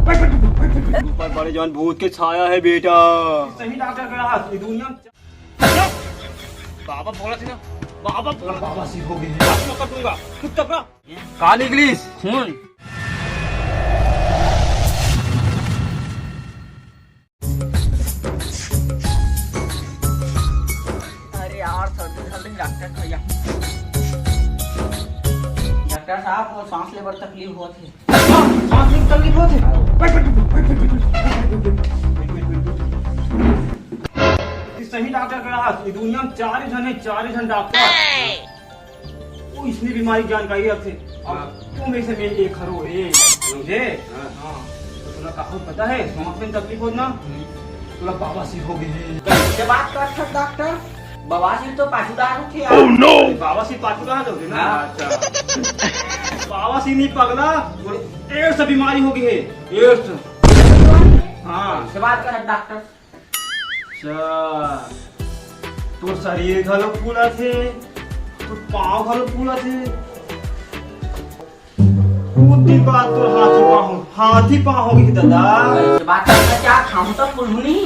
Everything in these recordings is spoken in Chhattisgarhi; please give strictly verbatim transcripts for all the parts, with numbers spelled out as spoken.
ऊपर बड़े जान भूत के छाया है बेटा। सही डॉक्टर करा, ये दुनिया में बाबा बोला थी ना, बाबा बोला, बाबा सिर हो गए। बात मत करूंगा, चुपचाप रह। कान इंग्लिश सुन। अरे यार, सर्दी धर ले, डॉक्टर भैया। डॉक्टर साहब, वो सांस लेबर तकलीफ होत हे। सांस लेबर तकलीफ होत हे? सही डॉक्टर करा, ये दुनिया में चार ही झन हे, चार ही झन डॉक्टर। वो इसने बीमारी के जानकारी रखथे। अब हाँ। तुम में से मैं एक हरो, एक, समझे? हाँ। हाँ। तो तुला का होत पता है, सांस में तकलीफ होत ना, हम्म। तुला बवासीर हो गए। कैसे बात करत हस डॉक्टर? बवासीर तो पाछू डहर होथे यार। Oh no! बवासीर पाछू डहर होथे ना? हाँ। अच्छा। बवासीर नहीं पगला, वो एड्स बीमारी हो गई है। एड्स। हाँ। कैसे बात करत हस डॉक्टर? अच्छा, तोर शरीर घलो फूलत हे, तोर पाँव घलो फूलत हे। कुछ दिन बाद तोर हाथी पाँव, हाथी पाँव हो गई दादा। ऐसे बात करना क्या? खाऊं तो फूलहूं नहीं।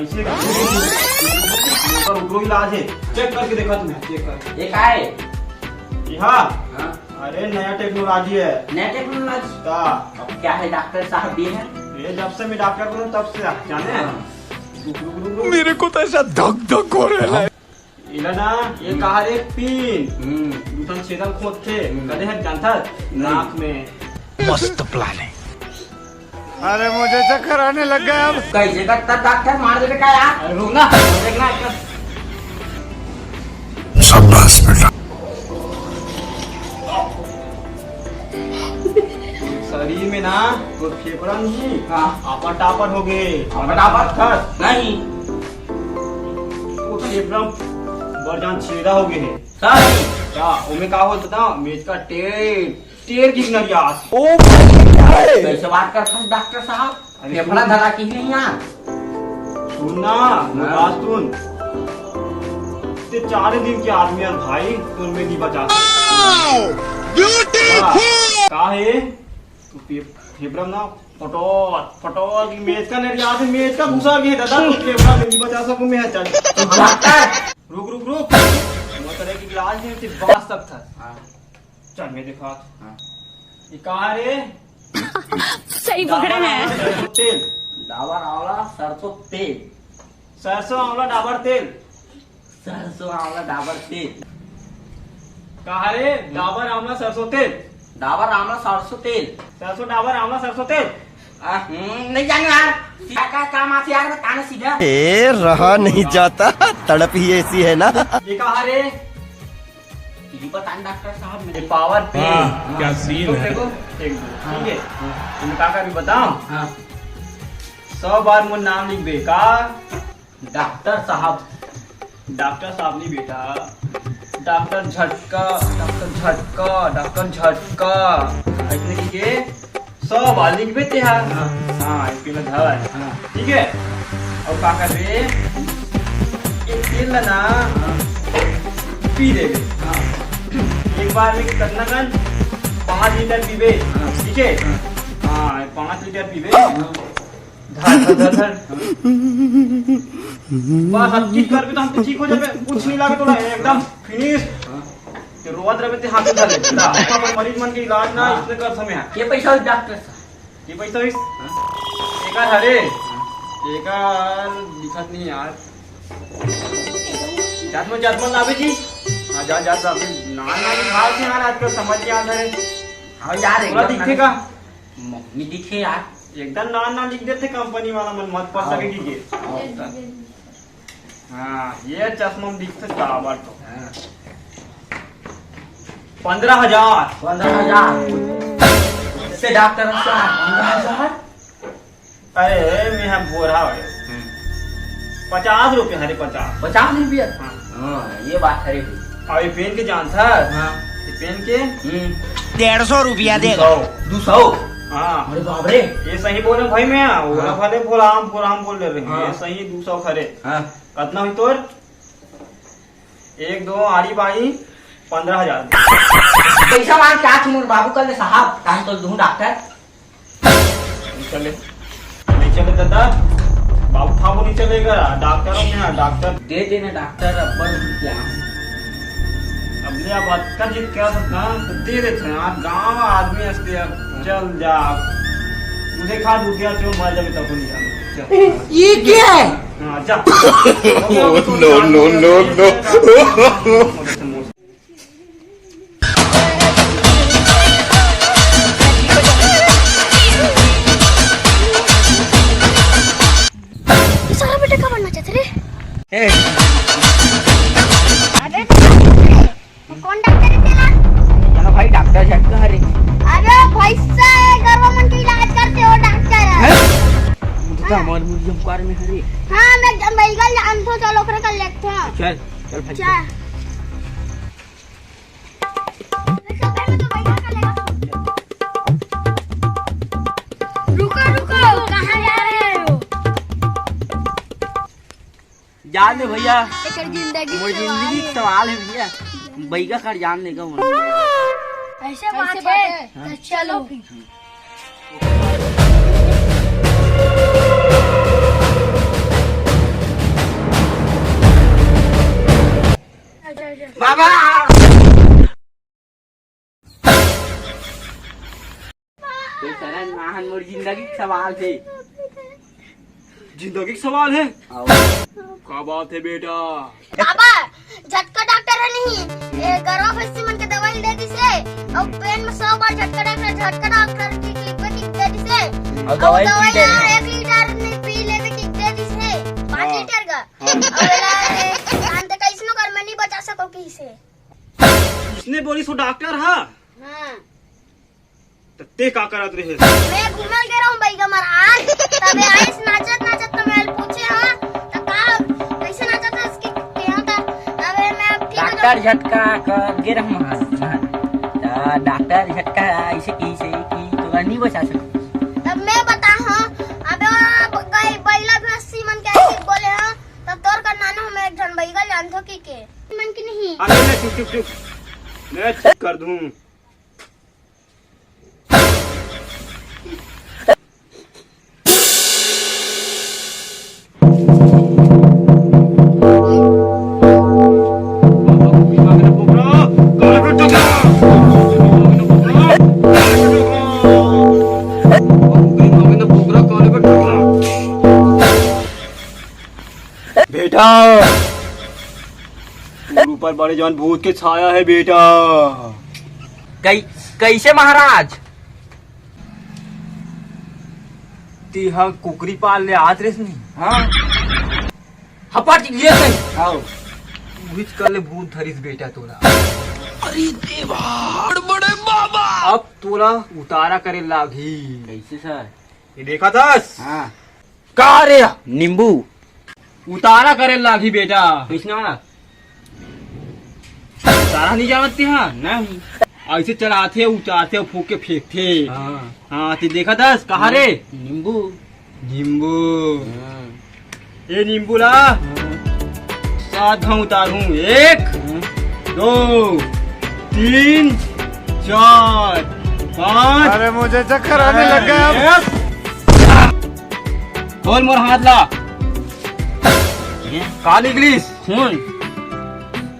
ऐसे रुक, रुक, रुक, इलाज है, चेक करके देखा तुम्हें, चेक कर। ये का है? ये हाँ। हाँ। अरे, नया टेक्नोलॉजी है। नया टेक्नोलॉजी? का? अब क्या है डॉक्टर साहब, ये है? ये जब से मैं डॉक्टर बनूं, तब से, जाने? हाँ। रुक, रुक, रुक, रुक। मेरे को तो ऐसा धक धक हो रहा है। इला ना, ये कहा रे पिन। हम्म। दूसरा छेदल खोद थे, हम्म। कदे है जानता? नहीं। नाक में। मस्त प्लान है। अरे, मुझे चक्कर आने लग गया अब। कैसे करता डॉक्टर, मार देबे का यार? अरे, रुक ना, देखना एक। शाबाश बेटा। शरीर में ना, वो फेफड़ा नहीं, हाँ। आपर टापर हो गए। आपर टापर? नहीं। वो फेफड़ा बड़ जान छेदा हो गए है। सही। का? ओमे का होत बता? मेज का टेर, टेर की नरियास। ओ भाई। कैसे बात करता है डॉक्टर साहब? अरे फेफड़ा सुन। धरा की नहीं यार। सुन ना, मोर हाँ। बात सुन। ते चार दिन के आदमी है भाई, तुम में नहीं बचा सकते। Wow! Beautiful! का, का है? तू फे-, फेफड़ा ना फटोल, फटोल की मेज का नहीं, यहाँ से मेज का घुसा गया दादा, तू फेफड़ा में नहीं बचा सकूं मैं, चल। डॉक्टर! रुक, रुक, रुक। वो तरह की इलाज नहीं होती, बांस तक था। हाँ। चल, मैं दिखा। हाँ। ये कहाँ रे? सही पकड़ा है। डाबर आंवला सरसों तेल। डाबर आंवला सरसों तेल। सरसों आंवला डाबर तेल। सरसों आंवला डाबर तेल। कहा रे? डाबर आंवला सरसों तेल। डाबर आंवला सरसों तेल। सरसों डाबर आंवला सरसों तेल। आ, हम्म, नहीं जाने यार। सीधा का काम आथे यार, बता ना सीधा। ए, रहा नहीं जाता, तड़प ही ऐसी है ना। ये कहा रे? ये बता ना डॉक्टर साहब, ये पावर पे। हाँ, क्या सीन देखो, है? देखो, एक दो, ठीक है? हाँ। इनका का भी बताओ। हाँ। सौ बार मोर नाम लिख दे का? डॉक्टर साहब। डॉक्टर साहब नहीं बेटा, डॉक्टर झटका, डॉक्टर झटका, डॉक्टर झटका। ऐसे लिख के सौ बार लिख बेटे यार। हाँ। हाँ, एक किलो धर। हाँ। ठीक है, और का कर बे, एक तेल ला ना, हाँ। पी दे बे। हाँ। एक बार में कितना कन? पाँच लीटर पीबे। हाँ। ठीक है। हाँ। हाँ, पाँच लीटर पीबे। हाँ। धर, धर, धर, धर। बस, अब ठीक करबे तो हमके ठीक हो जाबे, कुछ नहीं लागे तोला, एकदम फिनिश। ते रोवत रहबे ते हाथ धर ले। ना, अपन मरीज मन के इलाज ना, हाँ। इसने कर समय है। ये पैसा हो डॉक्टर साहब। ये पैसा हो इस? हाँ। एकर हरे। हाँ। एकर दिखत नहीं यार। जात मन, जात मन लावे जी। हाँ, जा, जा, जा, अभी ना, ना, ये भाव से यार आजकल समझ के आता है। हाँ यार, थोड़ा एकदम दिखते ना। का? मम्मी दिखे यार। एकदम नान नान लिख देथे कंपनी वाला मन, मत पढ़ हाँ। सके कि के। हाँ, हाँ, ये चश्मा में दिखथे साबर तो। हाँ। पंद्रह हजार। पंद्रह हजार। से डॉक्टर साहब, पंद्रह हजार? अरे, मैं हम बोरा हो गए। हम्म। पचास रुपया हरे, पचास। पचास रुपया? हाँ। हाँ, ये बात हरे। अउ ये पेन के जानथस? हाँ। ये पेन के? हम्म। डेढ़ सौ रुपया दे। दू सौ। दू सौ? हाँ। अरे बाप रे। ये सही बोले भाई मैं, ओला हाँ। भले फोलाम, फोलाम बोल ले रहे हैं। हाँ। ये सही दू सौ खरे। हाँ। कतना हुई तोर? एक, दो, आड़ी बाई, पंद्रह हजार। पैसा मांग के आज मोर बाबू कल ले साहब, तान तो दूं डॉक्टर। चले। नहीं चले दादा, बाबू ठाकुर नहीं चलेगा, डॉक्टर हो यहाँ, डॉक्टर। दे देना डॉक्टर, अब्बड़ रुपया। अब ले, अब अतका जिद क्या था, तो दे देते हैं। आप गाँव आदमी हंसते, अब चल जा। मुझे खा दूध दिया, क्यों मर जावे तब नहीं जाना। चल। ये क्या है? हाँ, जा। No, no, no, no। सारा बेटा का बनना चाहते रे? ए। अबे, कौन डॉक्टर है तेरा? चलो भाई, डॉक्टर झटका हरे। अबे, भैंसा है, गरवा मन के इलाज करते हो डॉक्टर है। हैं? मुझे तो हमारे मुझे हम कार में हरे। हाँ, मैं एकदम बैगल जानथो, चलो ओकरे कर लेथो। चल, चल भाई। चल। रुको, रुको, कहाँ जा रहे हो? जान दे भैया, एकर जिंदगी मोर सवाल जिंदगी है। सवाल है भैया, बैगा कर जान लेगा वो। ऐसे बात ऐसे बात है। है। हाँ। तो चलो फिर। बाबा! तो सरन माहन मोर जिंदगी के सवाल हे। जिंदगी के सवाल हे? आओ। का बात हे बेटा? बाबा, झटका डॉक्टर हे नहीं, ए, गरवा भैंसी मन के दवाई दे दिसे, अउ पेन में सौ बार झटका डॉक्टर, झटका डॉक्टर की, की, की दे दिसे। अउ अउ दवाई दवाई पी ले। एक लीटर नहीं पी लेवे की दे दिसे, पाँच हाँ। लीटर का। हाँ। अउ एला, ए, शांत कैसनो कर में नहीं बचा सको किसे। इसने बोली सो डॉक्टर हा? हाँ। त ते का करत रहे? मैं घूमल गे रहूं बैगा महाराज, तबे आइस नाचत नाचत त मैं पूछे हा, त का, कैसे नाचत हस कि केहा त, तबे मैं ठीक हो डॉक्टर जाऊं। झटका कर गे रहूं महाराज, महाराज। त डॉक्टर झटका ऐसे की से की तो नहीं बचा सकते। तब मैं बता हा, अबे वो गई बैला भैंसी मन के ऐसे बोले हा, तब तोर का नानो हम एक झन बैगा जानथो की के। मन की नहीं। अरे मैं चुप, चुप, चुप। मैं ठीक कर दूं। बेटा, तोर ऊपर बड़े जवान भूत के छाया हे बेटा। कै-, कैसे महाराज? तेहा कुकरी पाल ले आत रेस नहीं? हाँ। हपट ये से। आओ। उहिच कर ले भूत धरिस बेटा तोला। अरे देवा, बड़े बाबा। अब तोला उतारा करे लागही। कैसे सर? ये देखा थस? हाँ। का रे? नींबू। उतारा करे लागही बेटा। कैसना? उतारा नहीं जानत ते हा? नहीं। ऐसे चलाथे, उतारथे, फूक के फेंकथे। हाँ। हाँ, ते देखा थस, कहाँ रे? नींबू। नींबू। हाँ। ए नींबू ला। हाँ। सात घाव उतारहूँ। एक, हाँ। दो, तीन, चार, पाँच। अरे, मुझे चक्कर आने लग गया अब। छह। खोल मोर हाथ ला। ये? का निकलिस? खून।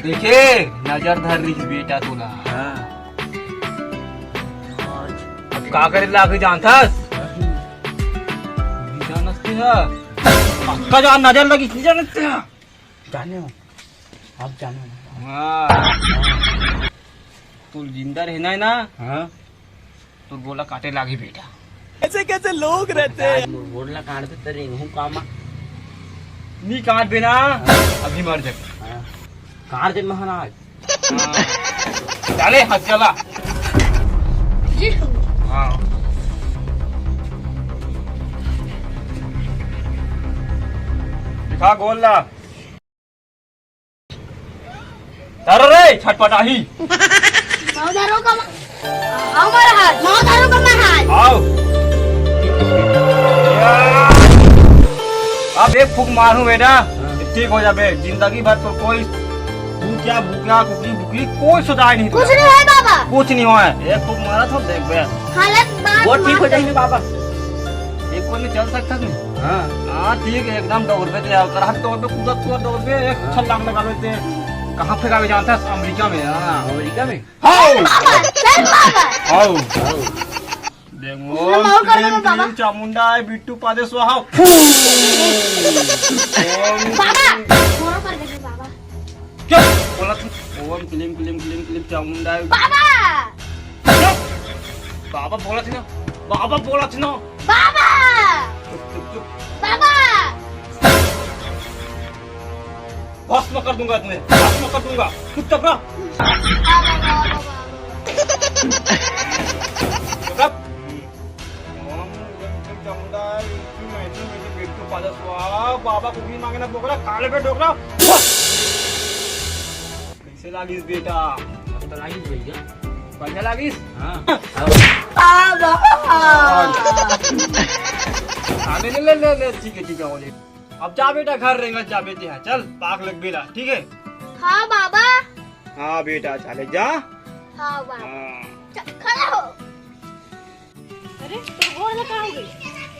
देखे, नजर धर रही बेटा तोला। हाँ। अब का करे ला आगे जानथस? नहीं जानत ते हा। पक्का जान नजर लगी, नहीं जानत ते हा। जाने हो, आप जाने हो। हाँ। तू जिंदा रहना है ना? हाँ। तोर गोड़ ला काटे लागही बेटा। ऐसे कैसे लोग रहते हैं? आज मोर गोड़ ला काट दे तेरे हूँ कामा। नी काट बे ना, अभी मर जाबे। हाँ। काट दे महाराज। हाँ। चले हाथ चला। हाँ। दिखा गोड़ ला। धर रे, छटपटाही। माँ दारू का मा-, आओ महाराज, माँ दारू का महाराज। आओ। अब एक फूक मारूं बेटा, ठीक हो जाबे। जिंदगी भर तो कोई भूतिया, भूतिया, कुकरी, भुकरी, कोई सुधार नहीं कुछ होता। नहीं होय बाबा। कुछ नहीं होय। एक फूक मारा तो देख बे। हालत बात वो ठीक हो मार जाएगी बाबा। में चल सकथस नहीं? हाँ। हाँ, ठीक है, एकदम दौड़बे ते, अउ करहक दौड़बे, कूदत कूदत दौड़बे, एक हाँ। छलांग लगा लेते। कहाँ फेंकाबे जानथस? अमेरिका में। हाँ। अमेरिका में? हाउ! बाबा, चल बाबा। हाउ! हाउ! देख, तुमने ओम मार कर क्लीम दो, बाबा। क्लीम चामुंडा है, बिट्टू पादे स्वाहा। ओम बाबा, बोलो कर देते बाबा। चुप! बोला तू। ओम क्लीम क्लीम क्लीम क्लीम चामुंडा है। बाबा! चुप! बाबा बोला थी ना, बाबा बोला थी ना। बाबा! चुप, चुप, चुप। बाबा! भस्म कर दूंगा तुम्हें, भस्म कर दूंगा। चुपचाप रह। बाबा, बाबा, बाबा। चुप रह। ओम क्लीम क्लीम चामुंडा है, क्लीम क्लीम क्लीम बिट्टू पादे स्वाहा। बाबा को भी मांगना बोकरा, काले पे डोकरा। कैसे लागिस बेटा? मस्त लागिस भैया। बढ़िया लागिस? हाँ। आ, बाबा। हाँ, ले, ले, ले, ले, ले, ठीक है, ठीक है, हो जाए। अब जा बेटा, घर रेंगत जा बेटे, हाँ, चल, पाक लग बेला, ठीक है? हाँ, बाबा। हाँ बेटा, चले जा। हाँ, बाबा। हाँ। च-, खड़ा हो। अरे, तोर गोड़ ला का हो गई?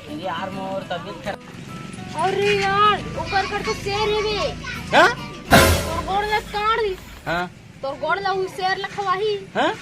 अरे यार, मोर तबीयत खराब। अरे यार, ओकर कर तो शेर हे बे। हाँ? तोर गोड़ ला काट दी। हाँ। तोर गोड़ ला उ शेर ला खवाही। हाँ?